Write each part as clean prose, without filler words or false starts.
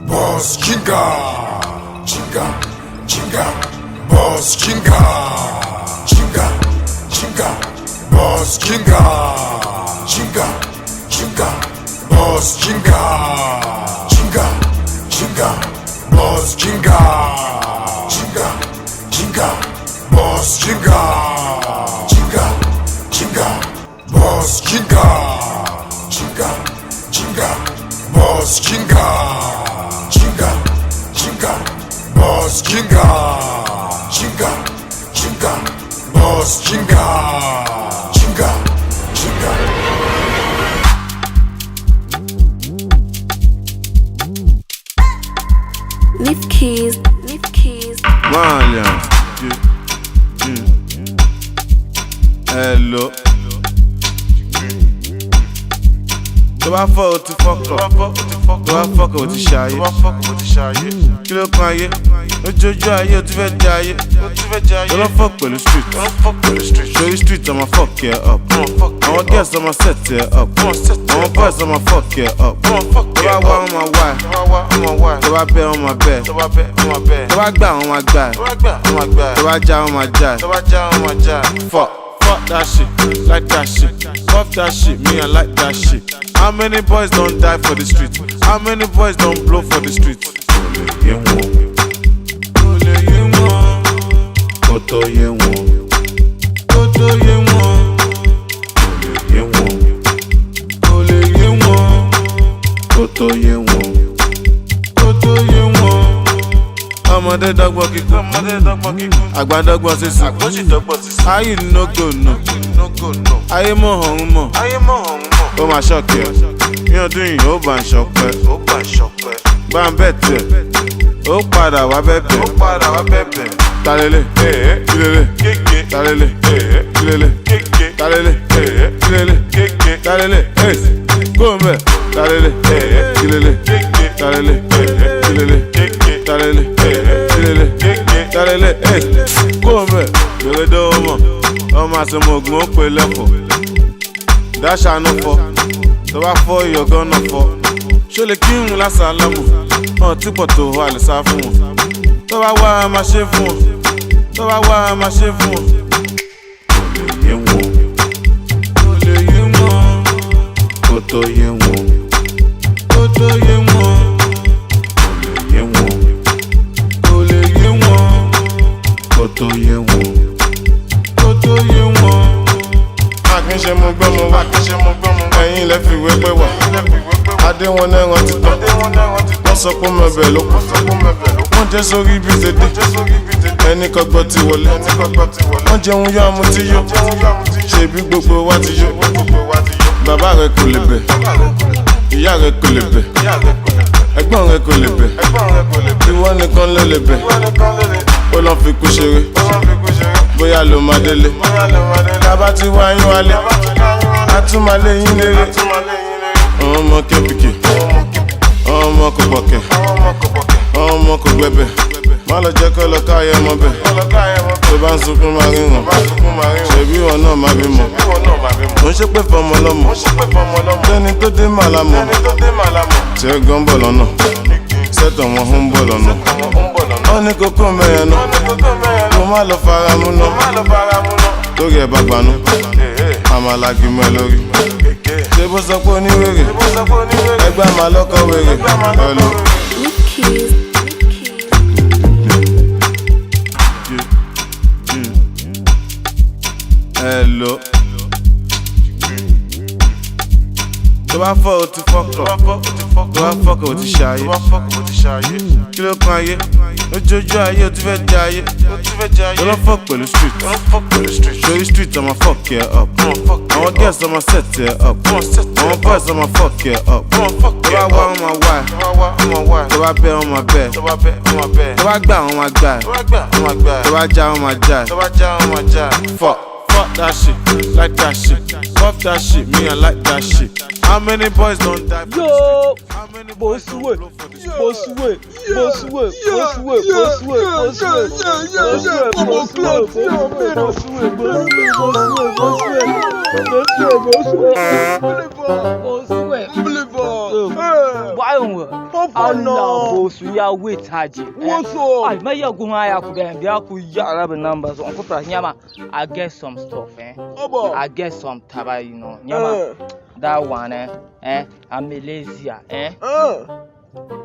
Boss Jinga, Jinga, Jinga, Boss Jinga, Jinga, Jinga, Boss Jinga, Jinga, Jinga, Boss Jinga, Jinga, Jinga, Boss Jinga, Jinga, Jinga, Boss Jinga, Jinga, Jinga, Boss Jinga, Jinga, Jinga, Boss Jinga, Jinga, Jinga, Boss Jinga, Jinga, Jinga, Boss Jinga, Jinga, Jinga. Leaf keys, leaf keys. Malian. Hello. Tó bá fọ́ o ti fọ́kọ̀, tó bá fọ́kọ̀ o ti ṣayé. Kí ló kan ayé? Lójoojú ayé o ti fẹ́ jẹ ayé. Tó lọ fọ́ pẹ̀lú street. Sórí street ọmọ fuck ẹ up. Àwọn girls ọmọ set ẹ up. Àwọn boys ọmọ fuck ẹ up. Tó bá wá wọn máa wá ẹ. Tó bá bẹ́ wọn máa bẹ́. Tó bá gbà wọn máa gbà ẹ. Tó bá já wọn máa já ẹ. Fuck. Fuck that shit, like that shit. Fuck that shit, me I like that shit. How many boys don't die for the street? How many boys don't blow for the street? Kò lè yé wọn. Kò lè yé wọn. Kò tó yé wọn. Kò tó yé wọn. Kò lè yé wọn. Kò lè yé wọn. Kò tó yé wọn. Kò tó yé wọn. Ọmọdé dọ́gbọ́n kíkú. Àgbà dọ́gbọ́n sísun. Ayé no go no. Ayé mọ̀ ọ̀hún mọ̀. Ó máa ṣọ́ọ̀kì ẹ̀. Ní ọdún yìí ó bá ń ṣọpẹ́. Bá ń bẹ̀ tẹ̀. Ó padà wá bẹ̀bẹ̀. Talele, kílélẹ̀, talele, kílélẹ̀, talele, kílélẹ̀, talele, kó ń bẹ̀. Talele, kílélẹ̀, talele, kílélẹ̀, talele, kílélẹ̀, talele, kó ń bẹ̀. Gbèrèdó mọ̀, ọmọ àsomọ̀gùn ó pè lẹ́fọ̀. Dáṣà ló fọ́, tó bá fọ́ iyọ̀ gánà fọ́. Ṣó lè kírun lásàlámù? Hàn tí pọ̀ tó wà lè sá fún wọn. Tó bá wá a máa ṣe fún wọn. Tó bá wá a máa ṣe fún wọn. Kò lè yé wọn. Kò lè yé wọn. Kò tó yé wọn. Kò tó yé wọn. Kò lè yé wọn. Kò lè yé wọn. Kò tó yé wọn. Kò tó yé wọn. Àkínṣe mo gbọ́ mo wá. Ẹ̀yin lẹ fi wé pé wà. Adé wọn lẹ́ran ti tán. Wọ́n sọ pé mọ̀bẹ̀ ló kù. Wọ́n jẹ́ sórí ibi tèdè. Ẹni kọ́gbọ́ ti wọlé. Wọ́n jẹun yó amú tí yó. Ṣèbí gbogbo wa ti yó. Bàbá rẹ kò lè bẹ̀. Ìyá rẹ kò lè bẹ̀. Ẹ̀gbọ́n rẹ kò lè bẹ̀. Ìwọ nìkan ló lè bẹ̀. Ó lọ́ fi kú ṣeré. Bóyá ló máa délé. Tábà ti wá yín wálé. A tún máa lé yín léré. Ọmọ kébìkì. Ọmọ kò pọ̀kẹ̀. Ọmọ kò gbẹbẹ̀. Má lọ jẹ́ kó lọ káyọ̀ ọmọ bẹ̀. Tó bá ń sunkún máa ríran. Ṣèbí wọn náà máa bímọ. Mo ń ṣépè fọmọ lọ́mọ. Tẹ́ni tó dé màlá mọ̀. Tí ó gan bọ̀ lọ́nà. Sẹ́tọ̀ wọn ń bọ̀ lọ́nà. Wọ́n ní kókó mẹ́yẹn náà. Kó má lọ fara mú náà. Lórí ẹ̀ bá gbanú. Àmàlà gbìmọ̀ ẹ lórí. Ṣé bó sọ pé oníwèrè? Ẹgbẹ́ àmà lọ́kọ̀ wèrè. Hello. Leaf keys, leaf keys. Hello. Tó bá fọ́ o ti fọ́kọ̀. Tó bá fọ́kọ̀ o ti ṣayé. Kí ló kan ayé? Lójoojú ayé o ti fẹ́ jẹ ayé. Tó lọ fọ́ pẹ̀lú street. Sórí street ọmọ fuck ẹ up. Àwọn girls ọmọ set ẹ up. Àwọn boys ọmọ fuck ẹ up. Tó bá wá wọn máa wá ẹ. Tó bá bẹ́ wọn máa bẹ́. Tó bá gbà wọn máa gbà ẹ. Tó bá já wọn máa já ẹ. Fuck. Fuck that shit, like that shit. Fuck that shit, me I like that shit. How many boys don't die for the Yo! street? How many boys don't Bosuwe, blow for the street? Bosuwe, Bosuwe, Bosuwe, Bosuwe, Bosuwe, Bosuwe, Bosuwe, Bosuwe, Bosuwe, Bosuwe, Bosuwe, Bosuwe. Bosuwe. Báyọ̀ wọ̀. far now? Bosu ya wait haji. What's up? Ay, ma ya guha ya ku ben biya ku ya rabi numbers on ku pra nyama. I get some stuff, eh. Oba. I get some taba, you know. Nyama. Eh. That one, eh. Eh, Amelesia, eh. Eh.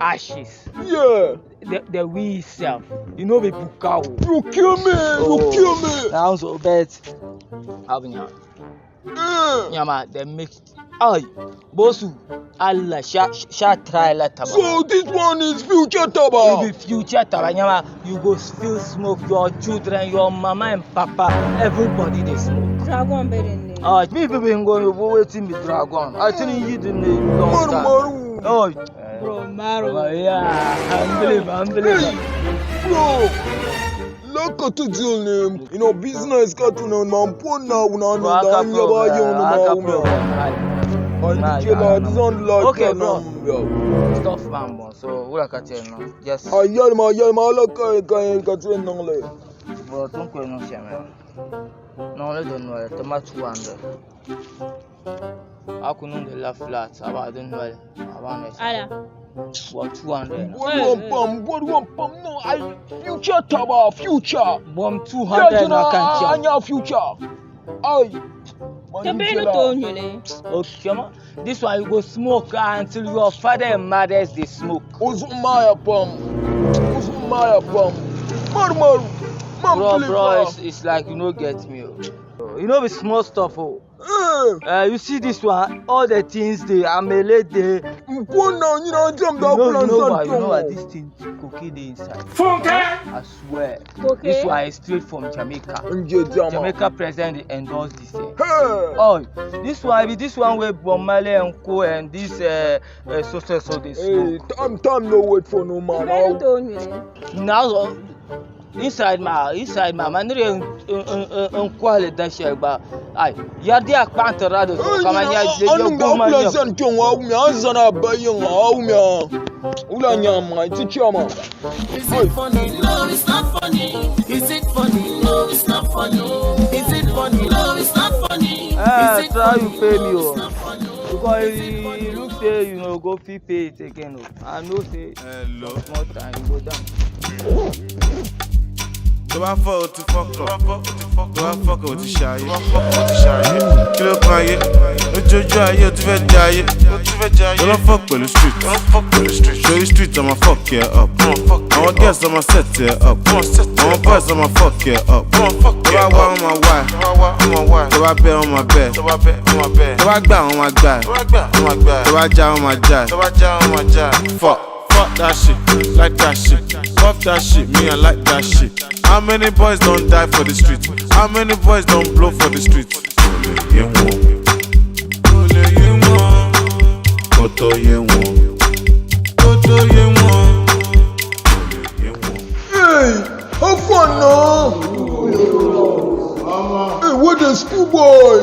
Ashes. Yeah. The weed itself. You know be bukao. You kill me. You kill me. Now so bet. Abunya. Eh. Nyama, they make. Ay, Bosu. Allah sha sha try la taba. So this one is future You taba. be future taba nyama. You go still smoke your children, your mama and papa, everybody they smoke. Dragon be in there. Ah, me people been going wetin be dragon. I think you didn't know long Maru time. maru. Oh, Bro, Maro. yeah, unbelievable, unbelievable. Bro. Look at the deal name. You know business got to know man pona una Bro, no aka da nya ba problem, yo no ma aka umya. problem. And jela this one like Okay, bro. bro. Stuff man, bon. So, what I can tell you now? Just, Ayal ma ayal ma ala ka ka ka tse nang le. bro, don't go no shame. No, let don't know. Tomato 200. I couldn't left flat about don't know. About Ala. What 200? What one pam, what one pam no I future taba future. Bomb 200 Yeah, na can't anya future. Ay. Te be no to nyele. Okay, ma. This one you go smoke until your father and mothers they smoke. Uzumaya pam. Uzumaya pam. Maru maru. Man Bro, play bro, fa. it's like you no get me. oh. You know be small stuff oh. Eh. You see this one, all the things they amele they. Mpona nyina jam You da know, you plan know why, you know why san this thing cocaine dey inside. I swear. Cocaine? This one is straight from Jamaica. Nje jama. Jamaica president they endorse this thing. Hey. Oh, this one be this one where Bob Marley and Co and this so so so they Hey, smoke. time no wait for no Te man. be no to nyele. Now inside my man n kwahili da shɛli gba ai yɛridi a kpaŋtira di zuɣu kaman ya Anu ga plan san kyɔŋ a wumya an zana ba yiŋa a wumya. Wula nyama ti chama. Is it funny? No, it's not funny. Is it funny? No, it's not funny. Is it funny? No, it's not funny. Eh, Is it try you funny? pay me No, it's o not funny. because e look say you no go fit pay it again o I know say Hello. small time you go down. Tó bá fọ́ o ti fọ́kọ̀. Tó bá fọ́kọ̀ o ti ṣayé. Kí ló kan ayé? Lójoojú ayé o ti fẹ́ jẹ ayé. Tó lọ fọ́ pẹ̀lú street. Ṣorí street ọmọ fuck yẹ up. Àwọn girls ọmọ set yẹ up. Àwọn boys ọmọ fuck yẹ up. Tó bá wá wọn máa wá ẹ̀. Tó bá bẹ́ wọn máa bẹ́. Tó bá gbà wọn máa gbà ẹ̀. Tó bá já wọn máa já ẹ̀. Fuck. Fuck that shit, like that shit. Fuck that shit, me I like that shit. How many boys don't die for the street? How many boys don't blow for the street? Kò lè yé wọn. Kò lè yé wọn. Kò tó yé wọn. Kò tó yé wọn. Kò lè yé wọn. Hey, how far now? Hey, where the school boy?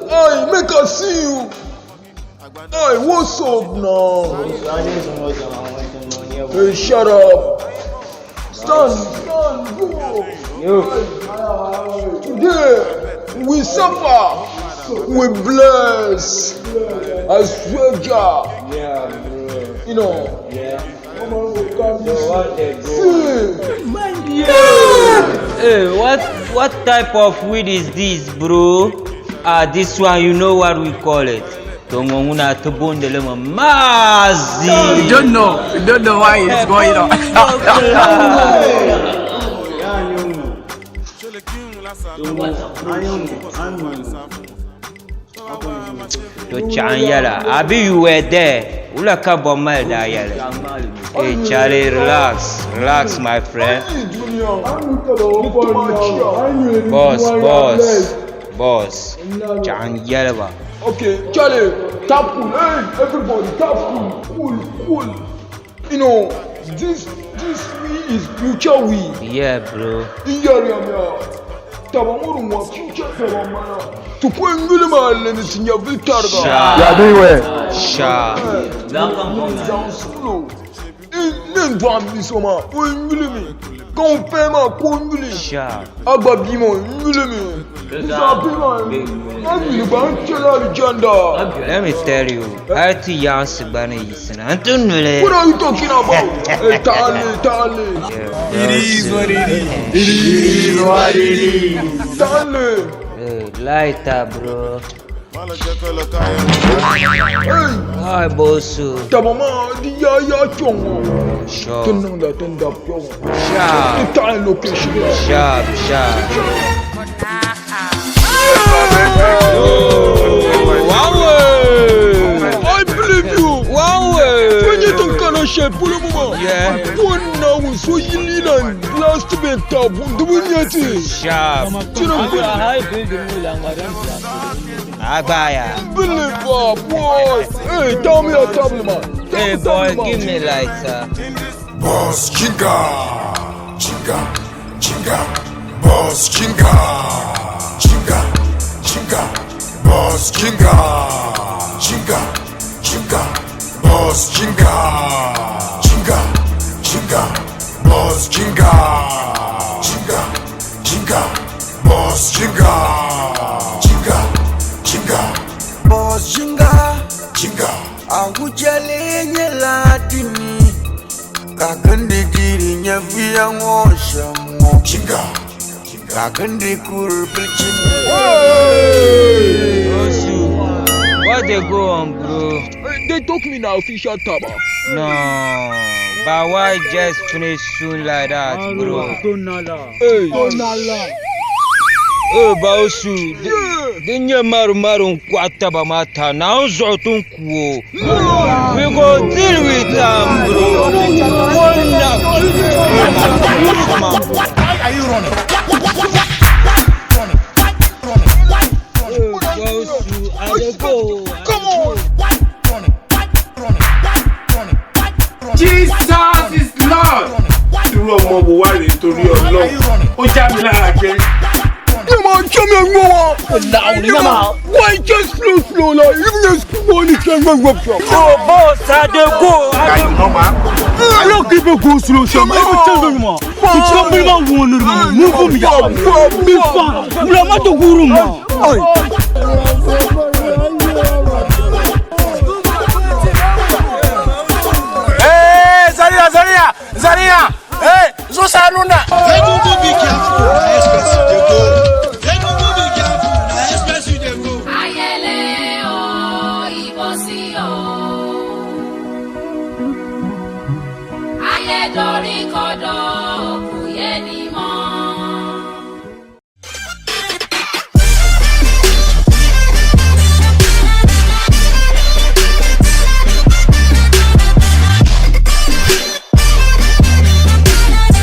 Hey, make I see you. Hey, what's up now? Hey, shut up. Stand, stand, go. Today, we suffer, we bless. I swear, Jah. Yeah, bro. You know. Yeah. See. Hey, what type of weed is this, bro? Ah, this one, you know what we call it. Tongonguna tubundele mazi. You don't know. You don't know why it's going on. To chan yala. Abi you were there. Ula ka Bob Marley da yala. Hey Charlie, relax, relax, my friend. Boss, boss, boss. Chan yala ba. Okay, Charlie, tap cool. Hey, everybody, tap cool, cool, cool. You know, this we is future we. Yeah, bro. Iyari amya. Tabamuru wa future tabamara. Tukwe ngule ma leni sinya viltarga. Sha. Yeah, do it. Sha. Down slow. Ni n dɔɣi bia so maa, o nyuli mi. Ka ŋun paya maa ka o nyuli. Sharp. A gba bia maa, o nyuli mi. N zaa bihi maa, a nyuli gba, n chɛla alijanda. Let me tell you, hali ti yaansi gba ni yiɣisina n ti nuli. What are you talking about? Hey, taali, taali. It is what it is. It is what it is. Taali. Hey, lighter, bro. Má lọ jẹ́ kó lọ káyọ̀. Hey, Hi, bosu. taba maa di yaa yaa kpɛŋ ŋɔ. Sure. Ti niŋda ti ni dabi kpɛŋ ŋɔ. Sharp. Ti taɣi location la. Sharp, sharp. One way. I believe you. One way. Ti nyɛ tin kana shɛli polo ŋɔ maa. Yeah. Ko Naawuni so yili la last been tabu di bi nyɛ ti. Sharp. Ti ni An high building mu la ŋmarim Agbaya. believe ah boy. Hey, tell me your tablet man. Tell Hey, me boy, tablet man. give me lighter. Boss Chinga, Chinga, Chinga, Boss Chinga, Chinga, Chinga, Boss Chinga, Chinga, Chinga, Boss Chinga, Chinga, Chinga, Boss Chinga, Chinga, Chinga, Boss Chinga, Chinga, Chinga, Boss Jinga, Chinga. Awujale nyɛla dini ka gindi diri nyɛ viya ŋɔ shɛm ŋɔ Chinga, ka gindi kuri bilichini. Bosu. What they go on, bro? Hey, they took me na official taba. No, but why just finish soon like that, bro? Hey. Hey, Bosu. Yeah. Din nyɛ maru maru n kɔɣa taba maa ta na n zuɣu ti n ku o. We go deal with am, bro. One knock. Come on, bro. Hey, Bosu, I dey go. Come on. Jesus is Lord. Irú ọmọ wo wá rèé torí Ọlọ́run? Ó já mi lára jẹ. You man, show me more. Why just slow, slow like you just want to change my workshop. Oh, boss, I dey go. I dey I keep it go slow, show me. Hey, Zaria, Zaria, Zaria! Hey, zo sanu na! Ayẹlẹ o, ìbọ̀sí o. Ayẹ̀dọ̀rí kọ̀dọ̀.